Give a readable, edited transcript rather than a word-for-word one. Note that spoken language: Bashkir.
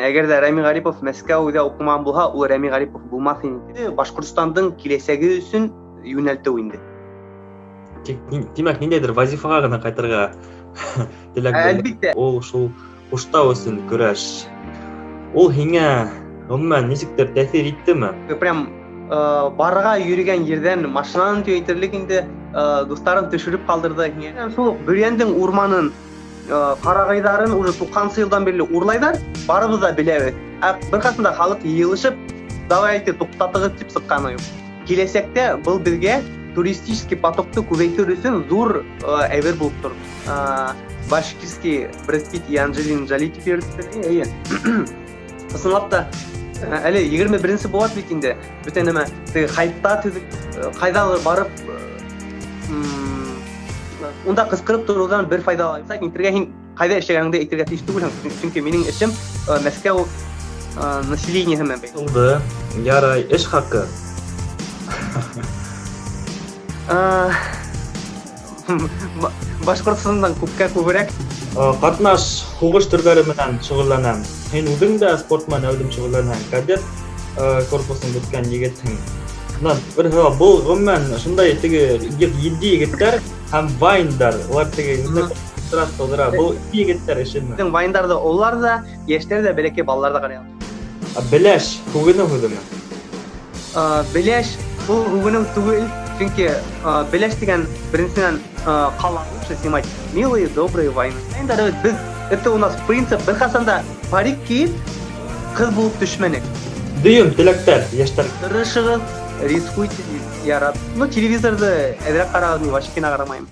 Әгәр ҙә Рәми Ғарипов Мәскәүҙә уҡымаған булһа, ул Рәми Ғарипов булмаҫ ине. Башҡортостандың киләсәге өсөн йүнәлтеү инде. Тик, тимәк, ниндәйҙер вазифаға ғына ҡайтырға теләк. Әлбиттә. Ул шул Куштау өсөн көрәш. Ул һиңә ғөмүмән нисектер тәьҫир иттеме? Прям барға йөрөгән ерҙән машинанан тип әйтерлек инде, дуҫтарым төшөрөп ҡалдырҙы. Шул уҡ Бөрйәндең урманын, ҡарағайҙарын уже туҡһансы йылдан бирле урлайҙар, барыбыҙ ҙа беләбеҙ. Ә бер ҡасан да халыҡ йыйылышып, давайте туҡтатығыҙ тип сыҡҡаны юҡ. Киләсәктә был беҙгә туристический потокты күбәйтер өсөн ҙур әйбер булып тор. Башкирский Брэд Питт и Анджелина Джоли тип йөрөттөләр. Эйе. Ысынлап та, әле 21-нсе быуат бит инде. Бөтә нәмә теге хайпта төҙөк, ҡайҙалыр барып унда ҡысҡырып тороуҙан бер файҙа ла. Әйтергә һин ҡайҙа эшләгәнеңде әйтергә тейеш түгелһең, сөнки минең эшем Мәскәү населениеһы менән бәйле. Булды. Ярай, эш хаҡы. Башҡортостандан күпкә күберәк. Ҡатнаш һуғыш төрҙәре менән шөғөлләнәм. Һин үҙең дә спорт менән әүҙем шөғөлләнәһең. Кадет корпусын бөткән егетһең. Бынан бер һорау, был ғөмүмән шундай теге етди егеттәр һәм вайндар, улар теге стресс тыуҙыра. Был егеттәр эшеме? Беҙҙең вайндарҙы ололар ҙа, йәштәр ҙә, бәләкәй балалар ҙа ҡарай ала. Беләш һүгенеү һүҙеме? Беләш ул һүгенеү түгел, сөнки беләш тигән беренсенән ҡала лучше снимать милые, добрые вайны. Вайндар беҙ, это у нас принцип, бер ҡасан да парик кейеп ҡыҙ булып төшмәнек. Дөйөм теләктәр йәштәр. Тырышығыҙ, рискуйте, ярат. Ну, телевизорҙы әҙерәк ҡарағыҙ, мин вообще кино ҡарамайым.